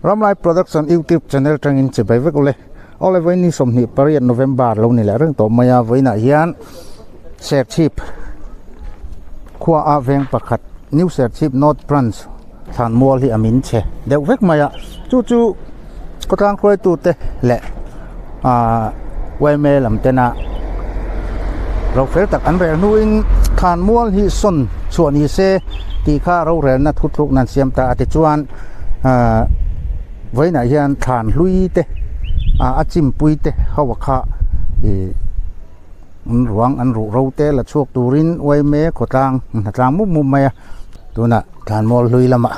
Ramlai Production YouTube channel tangin chibai vek ule. Awle vawiin ni 28 November lo ni leh reng tawh mai a, vawiinah hian Serchhip khua a veng pakhat New Serchhip North Branch thlanmual hi a min chhe deuh vek mai a, chu chu khawtlang hruaitute leh ahh yma lam tena rofel tak an rel hnuin thlanmual hi sawn chhuah ni se tih kha rorelna thuthluk nan siam ta a tichuan ahh vawiinah hian thlan hlui te ah a chimpui te ho kha ih an ruang an ruh ro te la chhuak turin yma khawtlang hnatlang mup mup mai a tunah thlanmual hlui lamah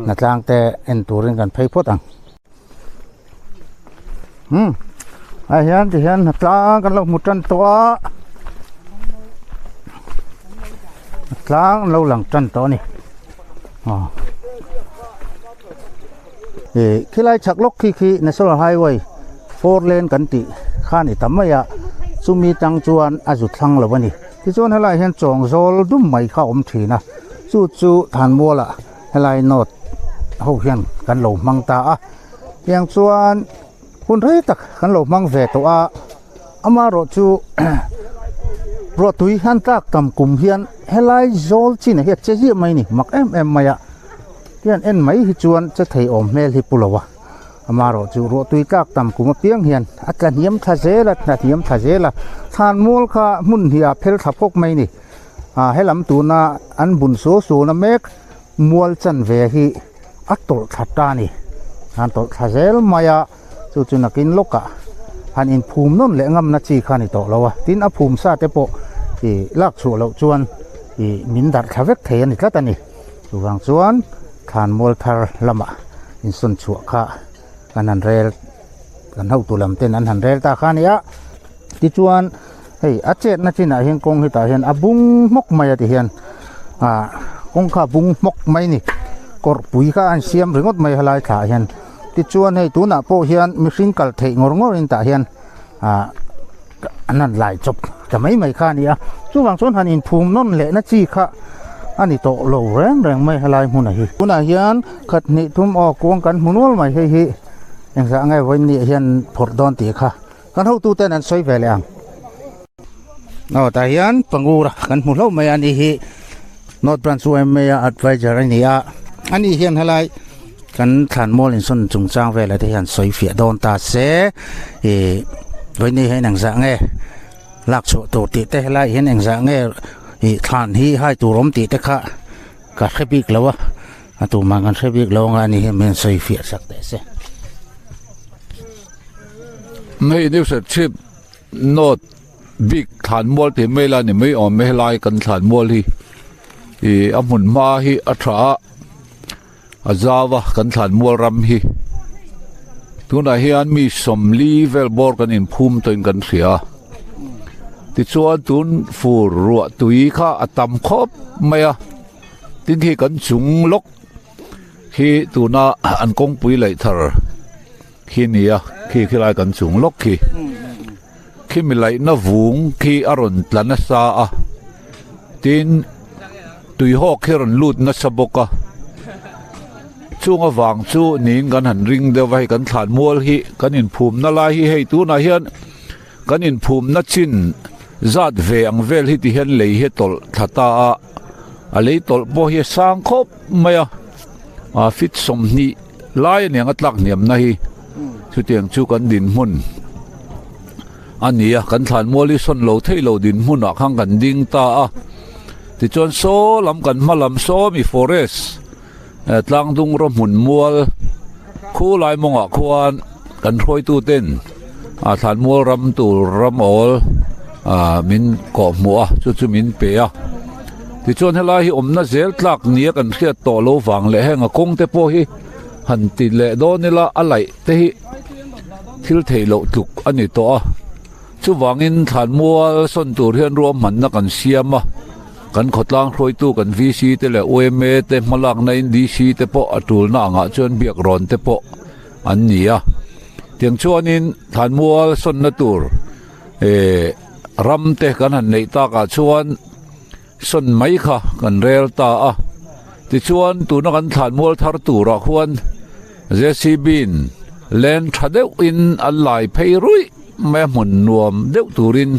hnatlang te en turin kan phei phawt ang. Umm ah hian ti hian hnatlang kan lo hmu tan tawh a hnatlang an lo lang tan tawh a ni aw ih khilai chhak lawk khi khi national highway four lane kan tih kha a ni ta mai a chumi tang chuan a zu thlang lo a ni tichuan helaiah hian chawng zawl dum mai kha a awm thin a chu chu thlanmualah helai note ho hian kan lo hmang ta a tiang chuan hun rei tak kan lo hmang ve tawh a amaherawh chu ruahtui han tlak tam kum hian helai zawl chin ah hian che ziah mai a ni mak em em mai a hian en mai hi chuan che thei awm hmel hi pu lo a amaherawh chu ruahtui tlak tam kum apiang hian a tla hniam thla zel a tla hniam thla zel a thlan mual kha hmun hnih ah phel thla phawk mai a ni. Ah helam tuna an bun suau suau na mek mual chan ve hi a tawlh thla ta a ni an tawlh thla zel mai a chu chu nakin lawkah han inphum nawn leh ngam na chi kha a ni tawh lo a tin a phum sa te pawh ih lak chhuah loh chuan ih min darh thla vek thei a ni tlat a ni chuvang chuan thlan mual thar lamah insawn chhuah kha kan han rel kan hotu lam ten an han rel ta kha a ni a tichuan. Hei a chetna chinah hian kawng hetah hian a bung hmawk mai a ti hian ah kawng kha a bung hmawk mai a ni kawrh pui kha a insiam ringawt mai helai thlah ah hian tichuan hei tunah pawh hian mihring kal theih ngawr ngawr in tah hian ah an han lai chawp ta mai mai kha a ni a chuvang chuan han inphum nawn leh na chi kha a ni tawh lo reng reng mai helai hmunah hi tunah hian khat hnih thum aw kuang kan hmu nual mai hei hi engzah nge vawiin ni ah hian phawrh dawn tih kha. Kan hotu ten an sawi ve leh ang. Aw tah hian pangura kan hmu hlauh mai a ni hi North Branch YMA a adviser a ni a ani hian helai kan thlanmual insawn chungchang velah te hian sawi fiah dawn ta se ih vawiin hian engzah nge lak chhuah tur tih te helai hian engzah nge ih thlan hi hai tur awm tih te kha ka hre bik lo a a tumah kan hre bik lo anga ani hian min sawi fiah sak teh se. Hei new serchhip north bik thlanmual tih mai la ni mai awm e helai kan thlanmual hi ih a hmun hma hi a tha a a zau a kan thlanmual ram hi tunah hian mi sawmli vel bawr kan inphum tawhin kan hria a tichuan tun fur ruah tui kha a tam khawp mai a tin khi kan chung lawk Khi tuna an kawngpui laih thar khi nia khi khilai kan chung lawk khi khi mi laihna vung khi a rawn tla nasa a tin tuihawk khi a rawn lut nasa bawk a chung avang chu niin kan han ring deuh a hei kan thlan mual hi kan inphumna lai hi hei tunah hian kan inphumna chin zat ve ang vel hi ti hian lei hi a tawlh thla ta a a lei tawlh pawh hi a sang khawp mai a ah feet 20 lai a niang a tlak hniamna hi chutiang chu kan dinhmun a ni a kan thlanmual hi sawn lo theih lo dinhmunah khan kan ding ta a tichuan saw lam kan hma lam saw mi forest eh tlangdung rawh hmun mual khu lai mawngah khuan kan hruaitu ten ah thlanmual ram tur ram awl ah min kawh hmuh a chu chu min pe a tichuan helai hi awmna zel tlak nia kan hriat tawh lo vang leh heng a kawng te pawh hi han ti leh dawn ila a laih te hi thil theih loh tluk a ni tawh a chuvangin thlanmual sawn tur hian ruahmanna kan siam a kan khawtlang hruaitu kan VC te leh YMA te hmalakna in DC te pawh a tulna angah chuan biak rawn te pawh an ni a tiang chuanin thlanmual sawnna tur eh ram te kan han neih takah chuan. sawn mai kha kan rel ta a. Tichuan tuna kan thlanmual thar turah khuan JCB in len tha deuhin an lai phei ruih mai a hmun nuam deuh turin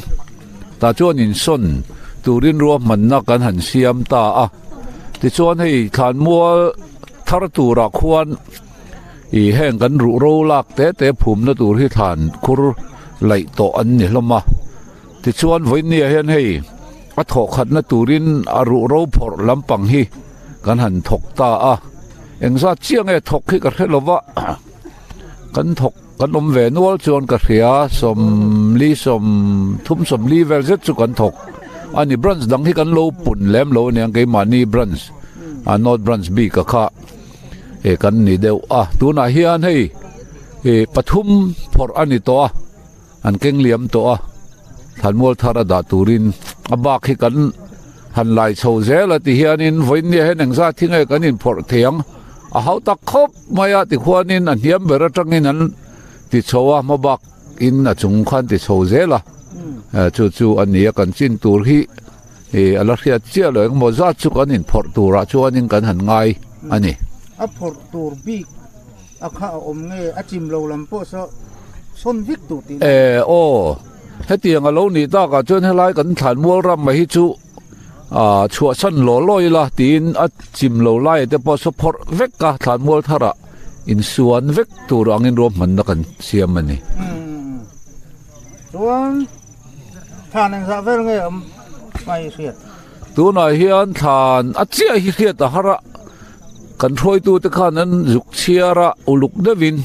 tah chuan insawn turin ruahmanna kan han siam ta a. Tichuan hei thlanmual thar turah khuan ih heng kan ruh ro lak te te phumna tur hi thlan khur laih tawh an ni hlawm a. Tichuan vawinia hian hei a thawh khatna turin a ruh ro phawrh lampang hi kan han thawk ta a, engzat chiah nge thawk hi ka hre lo va, kan thawk kan awm ve nual chuan ka hria sawmli sawm thum sawmli vel zet chu kan thawk a ni branch dang hi kan lo pun lem lo aniang keimahni branch a north branch bik a kha eh kan ni deuh a tunah hian hei ih pathum phawrh a ni tawh a. An keng liam tawh a, thlanmual thar a dah turin a bak hi kan han lai chho zel a ti hianin vawiinnia hian engzat hi nge kan inphawrh thei ang a hau tak khawp mai a tikhuanin a hniam ber atangin an ti chho a hma bak in a chung khan ti chho zel a chu chu a ni a kan chin tur hi ih a la hriat chiah lo engemaw zat chu kan inphawrh turah chuanin kan han ngai a ni. A phawrh tur bik A kha a awm nge a chim lo lam pawh saw sawn vek tur tih. E aw, hetiang a lo nih takah chuan helai kan thlanmual ram mai hi chu ah chhuahsan law law ila tiin a chim lo lai te pawh saw phawrh vek a thlanmual tharah insuan vek tur angin ruahmanna kan siam a ni. Chuan thlan engzah vel nge awm mai hriat? Tunah hian thlan a chiah hi hriat a har a. Kan hruaitute khan an zuk chhiar a, uluk deuhin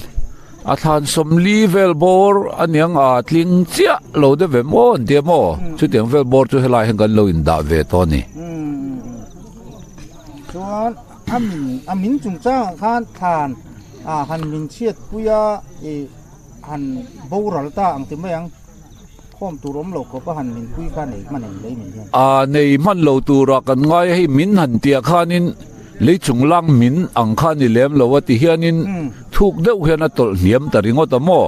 a thlan sawmli vel bawr a niang a tling chiah lo deuh em aw an ti a maw? Chutiang vel bawr chu helai hian kan lo indah ve tawh a ni. Chuan a min a min chungchangah khan thlan a han min chhiatpui a ih han boral ta ang ti mai ang. Khawm tur awm lo khawp a han min pui kha nei hman em lei min hian. A nei hman lo tura kan ngai a hei min han tia khanin lei chung lang min ang kha ni lem lo a ti hianin thuk deuh hian a tawlh hniam ta ringawt a maw?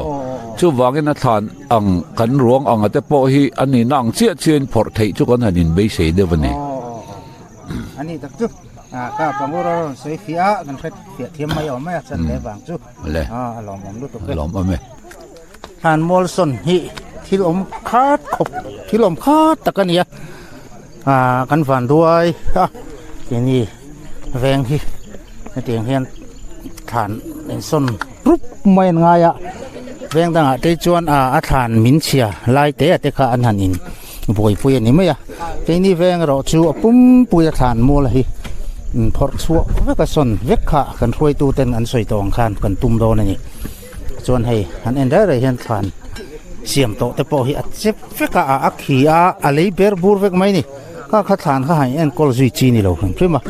Chuvangin a thlan ang kan ruang anga te pawh hi a nihna ang chiah chiahin phawrh theih chu kan han inbeisei deuh a ni. A ni tak chu ka Pangura rawn sawi fiah a kan hre fiah thiam mai awm mai a chan hle vang chu a lawmawm lutuk e. Lawmawm e. Han Molson hi thil awm khat khawp thil awm khat tak a ni a ah kan van duai a keini veng hi hetiang hian thlan insawn rup mai an ngai a veng dangah te chuan ah a thlan min chhia lai te te kha an han in buaipui a ni mai a keini veng erawh chu a pumpui a thlan mual hi phawrh chhuah vek a sawn vek kha kan hruaitu ten an sawi tawh ang khan kan tum dawn a ni. Chuan hei han en reng reng hian thlan siam tawh te pawh hi a chep vek a a khi a a lei ber bur vek mai a ni kha kha thlan kha han enkawl zui chi ni lo hrim hrim a.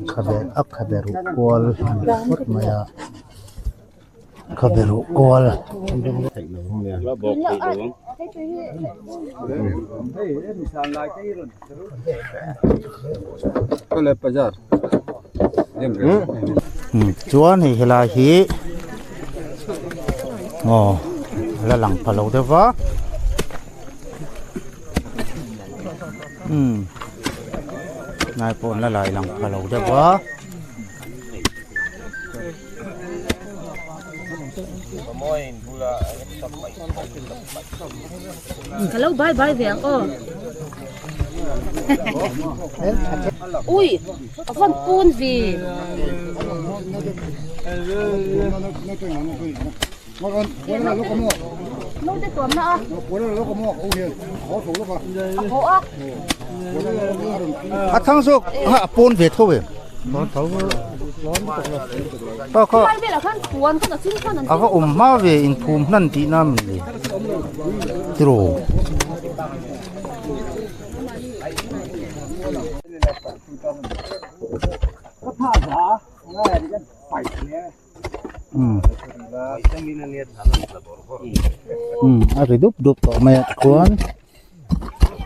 Khabe a khabe ruh kual a ni phawt mai a. Khabe ruh kual. Chuan hei helai hi aw la lang pha lo deuh va umm nai pawh an la lai lang pha lo deuh va. Ka lo bai bai ve ang aw. Ui, a van pun vi. Naute tuam na a. A haw a. A thang zawk a pawn ve tho em? A va awm hma ve inphum hnan tihna a ni tiraw? A ri dup dup tawh mai a chuan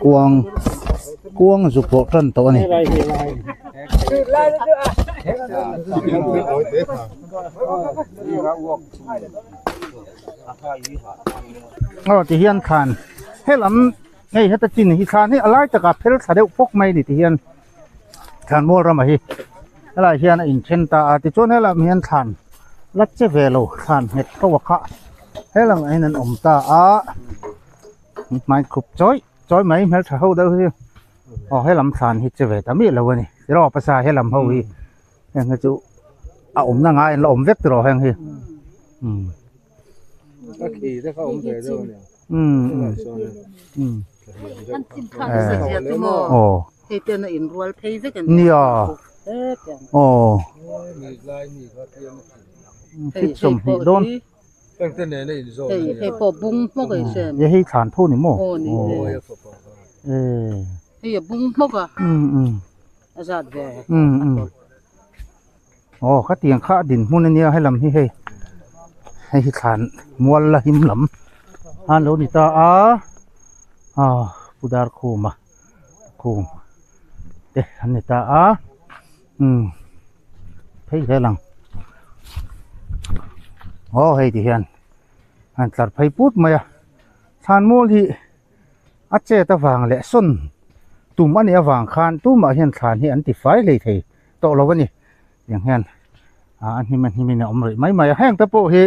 kuang kuang zuk pawh tan tawh a ni. Aw ti hian thlan helam hei heta chin hi thlan hi a lai takah phel thla deuh pawk mai a ni ti hian. Thlan mual ramah hi helaiah hian a inthen ta a tichuan helam hian thlan la che ve lo thlan nghet ho a kha helamah hian an awm ta a hmai khup chawi chawi mai hmeltha ho deuh hi aw helam thlan hi che ve ta miah lo a ni tiraw pasa helam ho hi heng hi chu a awmna ngai an la awm vek tiraw heng hi umm. Nia aw feet 20 dawn ye hei thlan tho ni maw Aw khatiang kha a dinhmun ania helam hi hei hei hi thlan mual la him lam a lo ni ta a aw pu Darkhuma khum te an ni ta a umm phei zel ang aw hei ti hian an tlar phei put mai a thlan mual hi. A chet avang leh sawn tum a nih avang khan tumah hian thlan hi an ti fai hlei thei tawh lo a ni. Tiang hian a hnim a hnimin a awm rih mai mai a, heng te pawh hi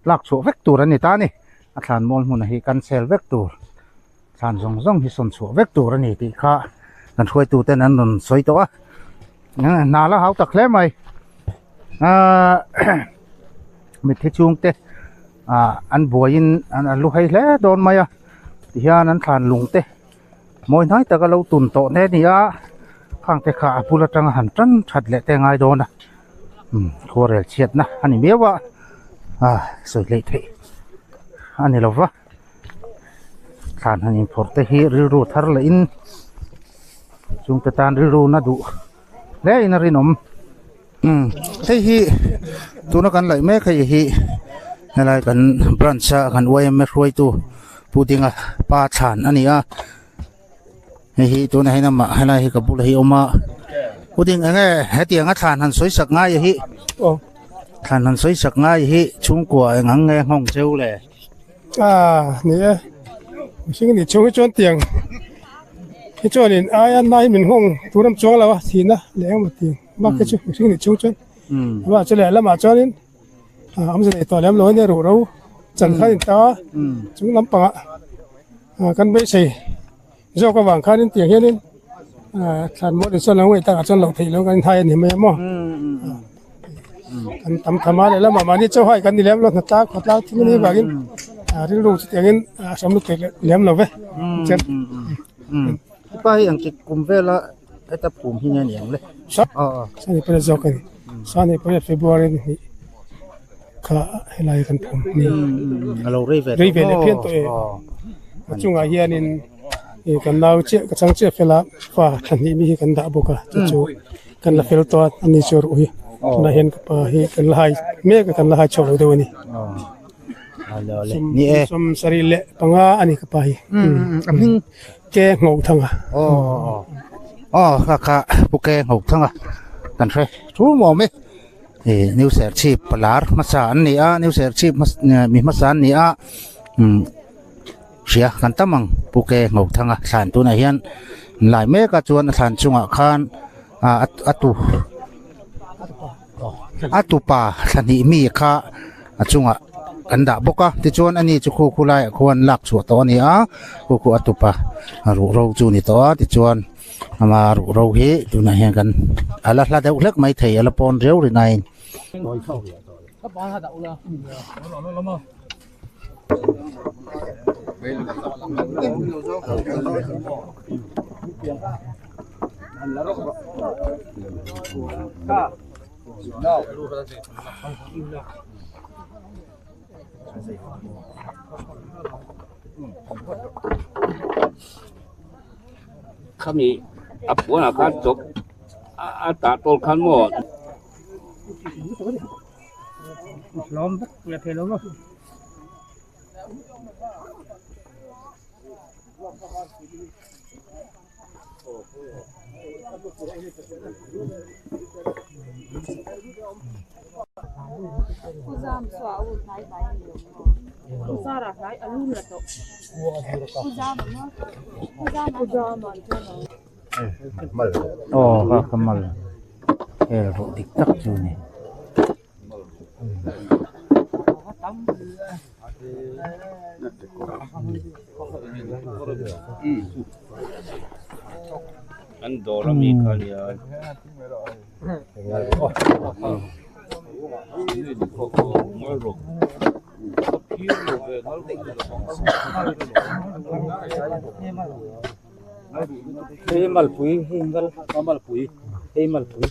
tlak chhuah vek tur a ni ta a ni. A thlan mual hmunah hi cancel vek tur, thlan zawng zawng hi sawn chhuah vek tur a ni tih kha kan hruaitu ten an rawn sawi tawh a, hna la hau tak hle mai. Ahh mitthi chhungte ah an buaiin an lu hei hle dawn mai a tihian an thlan lung te mawi hnai taka lo tun tawh hle a ni a khang te kha a bul atanga han tan that leh te a ngai dawn a umm khuarel chhiatna a ni miau a ah sawi hleih theih a ni lo va thlan han inphawrh te hi rilru thar leh in chungte tan rilru na duh hle in a rinawm. Umm hei hi tuna kan laih mek hei hi helai kan branch a kan yma hruaitu Pu Dinga pa thlan a ni a hei hi tunah hian amah helai hi ka bulah hi a awm a Pu Ding eng nge hetiang a thlan han sawi sak ngai hi thlan han sawi sak ngai hi chhungkua eng ang nge nghawng cheu le. Ah ni e mihring anih chhung hi chuan tiang hi chuanin aia nai min nghawng tur am chuang lo a thihna leh engemaw tiang bak hi chu mihring anih chhung chuan amah chu lehlamah chuanin ah awmze nei tawh lem lo a nia ruhro chan khan in ta a chung lampangah ah kan beisei zawk avang khanin tiang hianin ah thlan mual insawn lo ngaih takah chuan loh theih loh kan inhai a ni mai a maw kan tam tham a lehlamah mahni chaw hai kan ni lem lo hnatlang khawtlang thil a nih avangin ah rilru chu tiangin a hram lutuk lem lo ve chuan hepa hi engtik kum vela heta phum hi nge ni ang le sani pariat zawk a ni sani pariat february ni hnih kha helai kan phum ni a lo rei ve rei ve leh phian tawh e a chungah hianin ih kan nau chiah ka chang chiah fel a fa thla hnih mi hi kan dah bawk a chu chu kan la fel tawh a ani chu ruh hi. Tunah hian ka pa hi kan la hai mek a kan la hai chhuak lo deuh a ni. Sawm sarih leh panga a ni ka pa hi. A hming Ke Ngho Thanga. Aw kha kha Pu Ke Ngho Thanga kan hre thu maw mai. New Serchhip lar hmasa an ni a, New Serchhip mi hmasa an ni a. Hria kan tam ang Pu Ke Ngho Thanga thlan tunah hian lai mek a chuan a thlan chungah khan a tu a tupa thla hnih mi kha a chungah kan dah bawk a tichuan ani chu khu khu laiah khuan lak chhuah tawh a ni a khu khu a tupa ruh ro chu a ni tawh a tichuan ama ruh ro hi tunah hian kan a la hla deuh hlek maithei a la pawn riau ri naiin. Khami a puanah khan chawp a tah tawl khan maw. Aw ka ka mal hel rawh dik tak chu a ni. Hei malpui hei ngal malpui hei malpui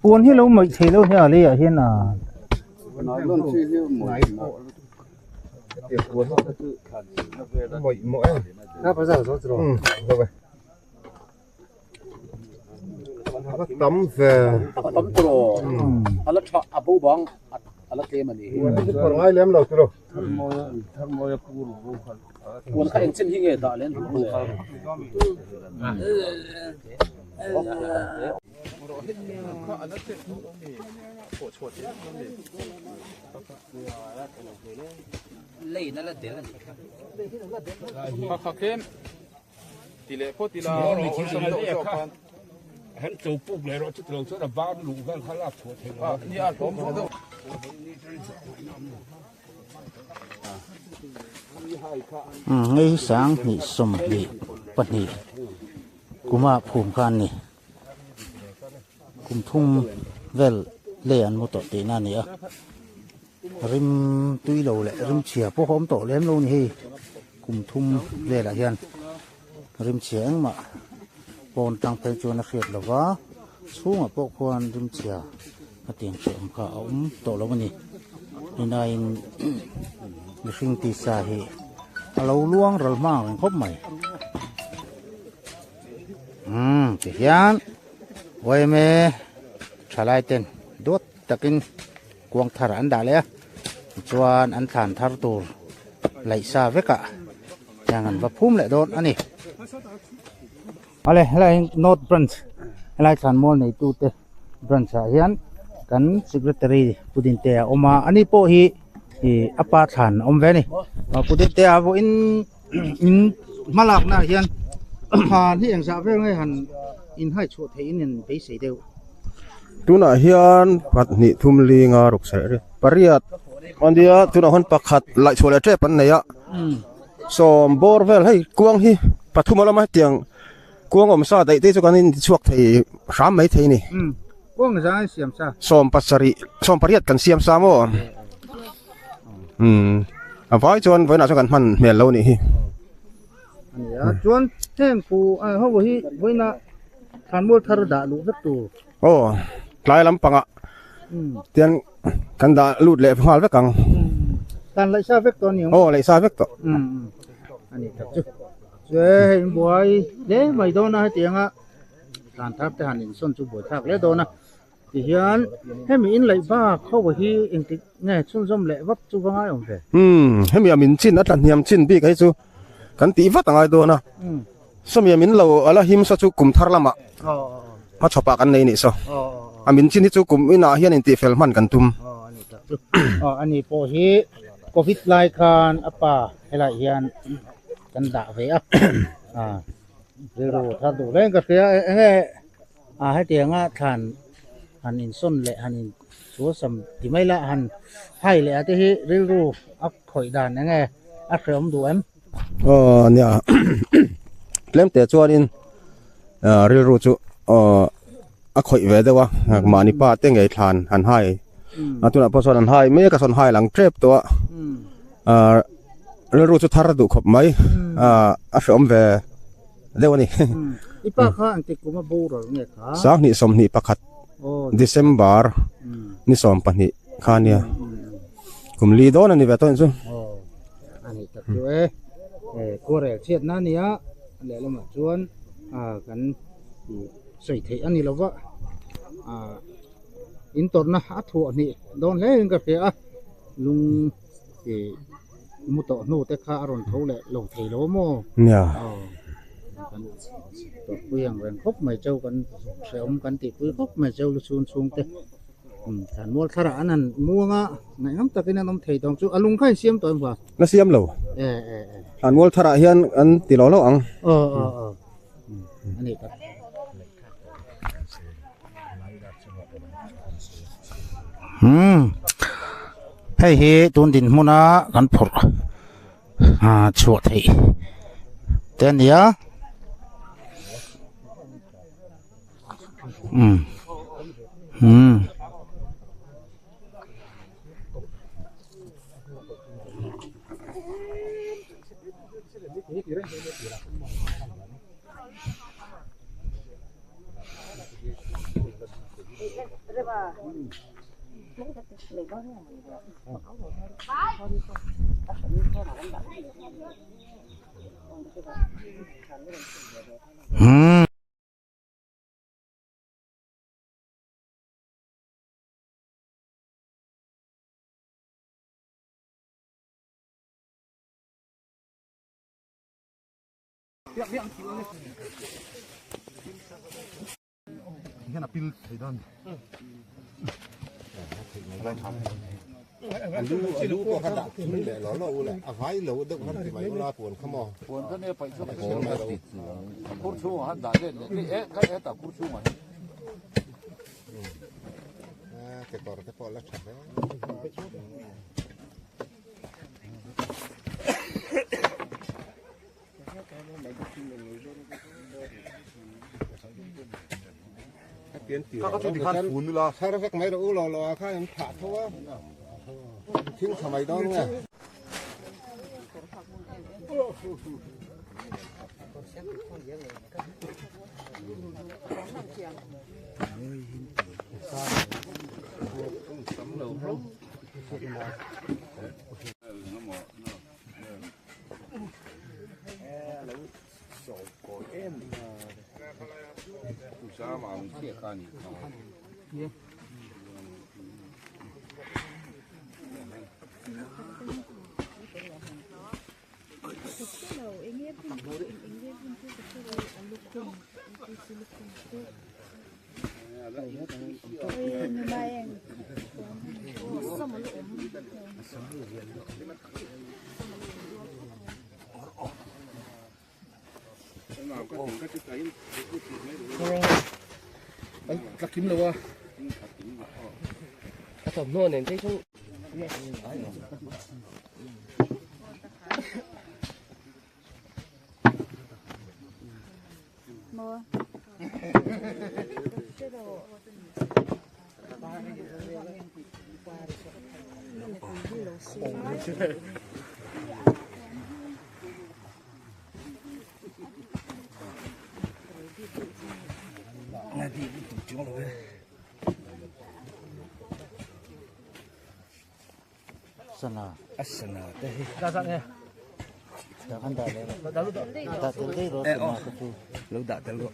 puan hi lo mawih thei lo hi a lei ah hian a. Hei hi sanghnih sawmhnih pahnih kuma phum kha an ni. Kum thum vel lei an mu tawh tihna a ni a rim tui lo leh rim chhia pawh a awm tawh lem lo a ni hei kum thum velah hian rim chhia engmah pawn tang phei chuan a hriat lo va chhungah pawh khuan rim chhia a tiang hreh awm kha a awm tawh lo a ni tunaiin mihring tisa hi a lo luang ral hma ang reng khawp mai. Umm ti hian yma thalai ten duat takin kuang thar an dah leh a tichuan an thlan thar tur laih sa vekah hian an va phum leh dawn a ni. Awle helai hi north branch helai thlan mual neitu te branch ah hian kan secretary Pu Dintea a awm a ani pawh hi ih a pa thlan a awm ve a ni Pu Dintea vawiin in hmalakna ah hian thlan hi engzah vel nge han inhai chhuah theih in in beisei deuh. Tunah hian pahnih thum linga ruk sarih ri pariat a nia tunah hian pakhat laih chhuah leh tep an nei a sawm bawr vel hei kuang hi pathum a lawm a hetiang kuang awm sa daih te chu kan intichhuak thei hram mai thei a ni. Kuang zang an siam sa. Sawm pasarih sawm pariat kan siam sa maw umm a vai chuan vawiinah chuan kan hman hmel lo a nih hi. A ni a chuan heng pu ho hi vawiinah thlanmual thar dah luh vek tur. Aw. tlai lampangah tian kan dah lut leh nghal vek ang. Tan laih sa vek tawh a ni ang. Aw laih sa vek tawh. A ni tak chu. Chu hei in buai hle mai dawn a hetianga tlan thar te han insawn chu buai thlak hle dawn a. Tihian hemi in laih bak ho hi engtik nge chhunzawm leh vat chu va ngai awm ve? Umm hemi a min chin a tla hniam chin bik hi chu kan tih vat a ngai dawn a. Sawmi a min lo a la him saw chu kum thar lamah hmachhawpah kan nei nih saw. A min chin hi chu kum inah hian intih fel hman kan tum. Aw a ni pawh hi covid lai khan a pa helaiah hian kan dah ve a. Rilru thar duh reng ka hria enge A hetianga thlan han insawn leh han in sualsam ti mai la han hai leh a te hi rilru a khawih dan eng nge a hreawm duh em? Aw nia tlem teh chuanin rilru chu a khawih ve deuh a mahni pa te ngei thlan han hai a tunah pawh sawn an hai mek a sawn hai lang tep tawh a rilru chu thar duh khawp mai a hreawm ve. deuh a ni. I pa kha an ti kum a boral nge kha? 2021 December ni 12 kha nia. Kum li dawn a ni ve tawh chu. A ni tak chu e. Khuarel chhiatna a nia lehlamah chuan kan sawi theih a ni lova. In tawrhna a thuah hnih dawn hle in ka hria a. Lung Mu tawh hnu te kha a rawn tho leh lo thei lo maw? Nia. Aw. Kan tawrhpui ang reng khawp mai cheu kan hrehawm kan tihpui khawp mai cheu lu chhung chhung te. Umm thlan mual thlarah an han muang a, ngaihnawm takin an awm thei tawng chu a lung kha in siam tawh em hua? La siam lo. E e e. Thlan mual tharah hian an ti lo lo ang. Aw aw aw. A ni tak. Umm hei hi tun dinhmuna kan phurh ah chhuah theih te a ni a umm umm. Hmm. Sana. A sana te hi. Dah kan dah leh dah tel daih rawh sana te chu. Lo dah tel rawh.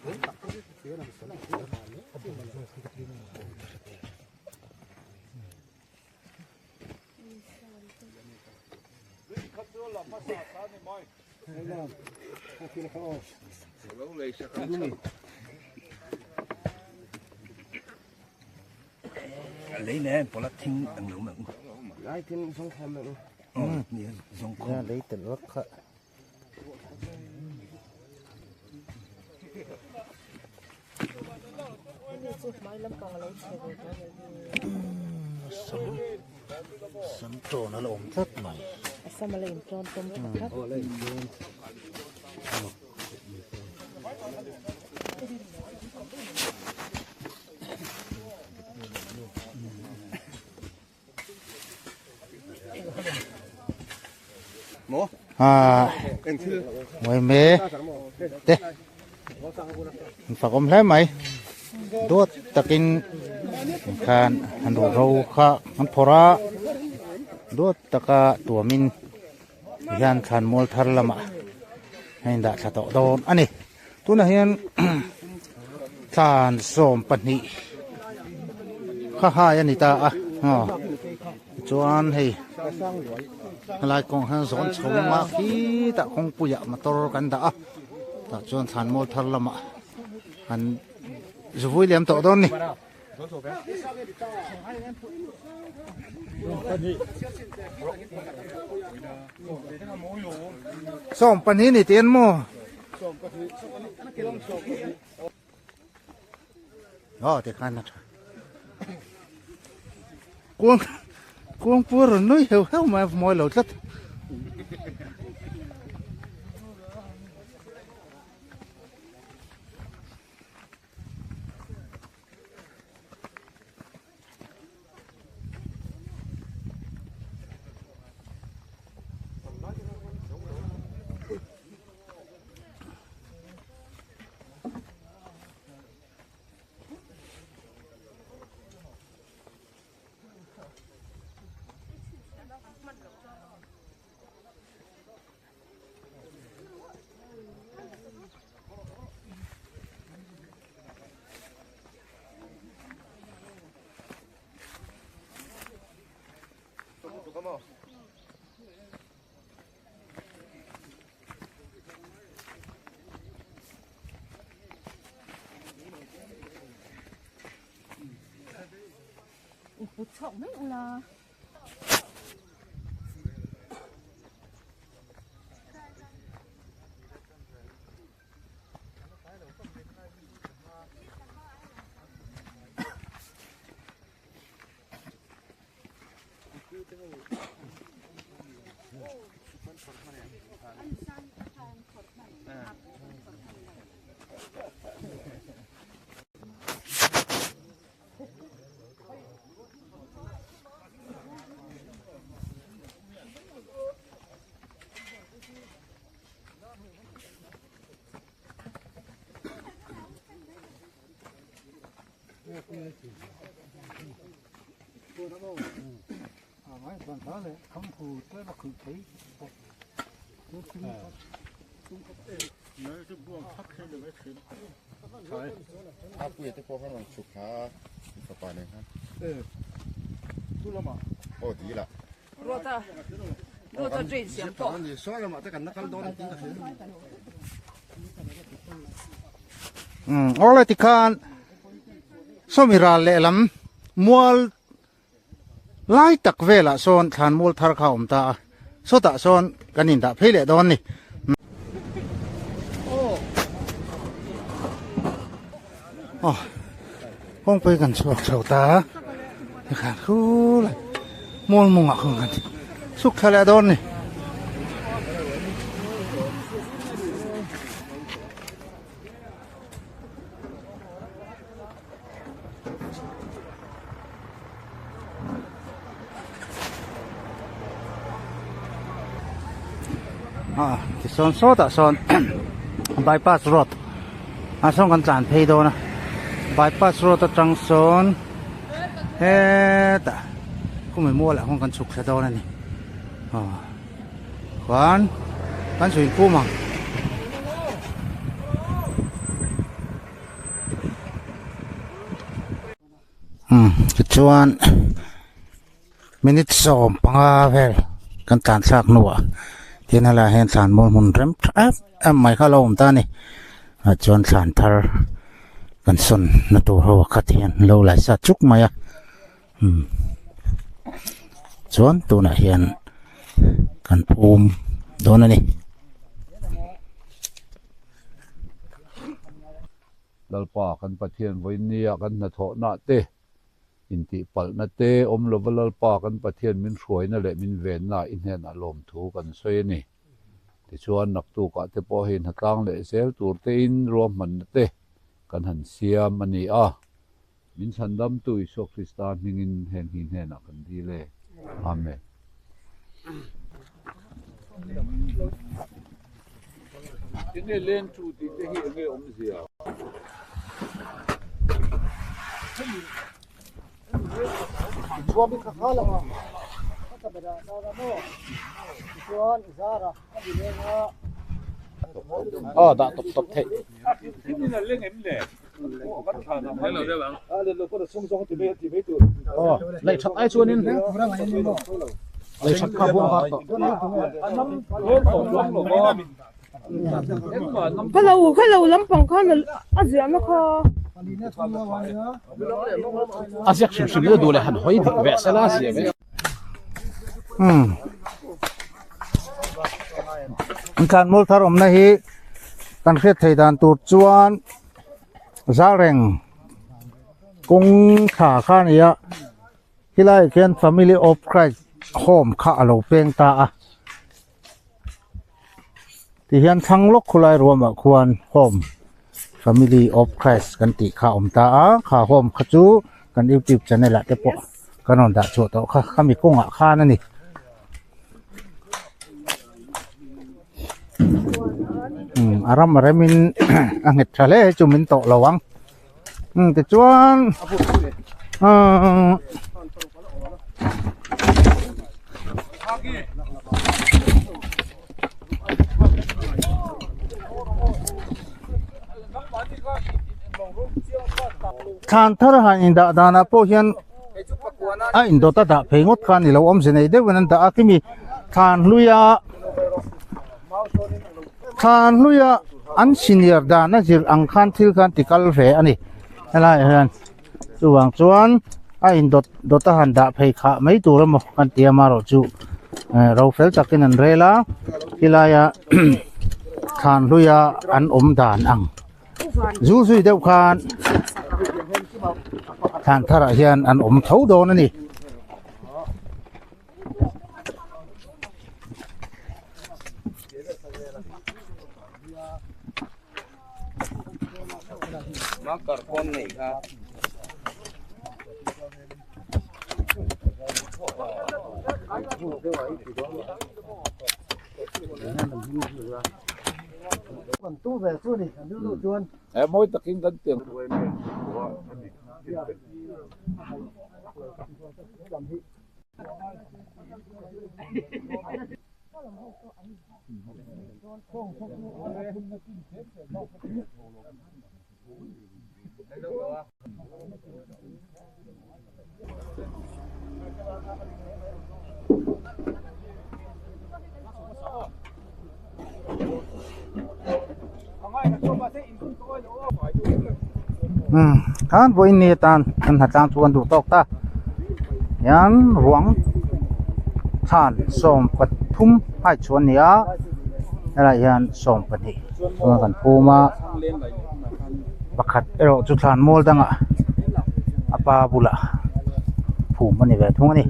Lei nen pawla thing ang lo mai Lai tin zong kham mai ni zong kham lei tel vak kha Sam sam tawn a la awm tlat mai. A sam a la intawn tawm tha tlat. Ngawi me te an fak awm hle mai duat takin khan an ruh ro kha an phawrh a duat taka tuamin hian thlan mual thar lamah a indah thla tawh dawn a ni. Tunah hian thlan 12 kha hai a ni ta a aw chuan hei helai kawng hian zawn chho anga khitah kawngpuiah motor kan dah a tah chuan thlan mual thar lamah an zuvui liam tawh dawn a ni. 12 ni tian maw aw ti khan a tha kuang kuang pur rawn nui heuh heuh mai a mawi lo tlat. Put chhuak mai ula. Awle tikhan sawmi ral lehlam mual lai tak velah sawn thlan mual thar kha a awm ta a sawtah sawn kan indah phei leh dawn a ni. Aw kawngpui kan chhuak chho ta a tikhan khulai mual mawngah khawn kan chhuk thla leh dawn a ni. Ah tichuan sawtah sawn bypass road ah sawn kan tlan phei dawn a bypass road atang sawn hetah khumi mual ah khawn kan chhuk thla dawn a ni. Khuan kan sawi pum ang. Umm tichuan minute 15 vel kan tlan thlak hnuah tin helaiah hian thlan mawl hmun rem tha em em mai kha a lo awm ta a ni ah chuan thlan thar kan sawn na tur ho a khat hian lo lai sa chuk mai a umm chuan tunah hian kan phum dawn a ni. Lalpa kan Pathian vawinia kan hnathawhna te, intihpalhna te awm lova Lalpa kan Pathian min hruaina leh min venna i hnenah lawmthu kan sawi a ni. Tichuan naktukah te pawh hei hnatlang leh zel tur tein ruahmanna te kan han siam a ni a. Min chhandamtu Isua Krista hmingin heng hi hnenah kan dil e. Amen. Enge len chu tih te hi enge awmzia? Aw dah tawp tawp theih. Lei that ai chuanin lei that kha buang har tawh. Khalo khalo lampang khan a ziahna kha. A ziak hrim hrim na duh leh han hawi dik ve sela a ziah ve. Umm Thlan mawl thar awmna hi kan hriat theih dan tur chuan zal reng kawng thla kha a ni a helaiah khian family of christ home kha a lo peng ta a tihian thlang lawk khawlai ruamah khuan home family of christ kan tih kha a awm ta a kha home kha chu kan youtube channel ah te pawh kan rawn dah chhuah tawh kha khami kawngah khan a ni. Umm a ram a remin a nghet tha hle chu min tawh lo ang umm tichuan ahh thlan thar han indah danah pawh hian a indawt a dah phei ngawt kha a ni lo awmze nei deuhin an dah a khimi thlan hluia thlan hluia an senior dan a zir ang khan thil khan ti kal ve a ni helaiah hian chuvang chuan a indawt dawt a han dah phei khah mai tur emaw kan ti a amaherawhchu eh ro fel takin an rel a tilaia thlan hluia an awm dan ang. Zu zui deuh khan thlan tharah hian an awm tho dawn a ni. He mawi takin kan tiang Umm khan vawiin ni atan kan hnatlang chu kan duh tawk ta hian ruang thlan 13 hai chu a ni a helaiah hian 12 chuan kan phum a pakhat erawh chu thlan mual dangah a pa bulah phum a ni ve thung a ni.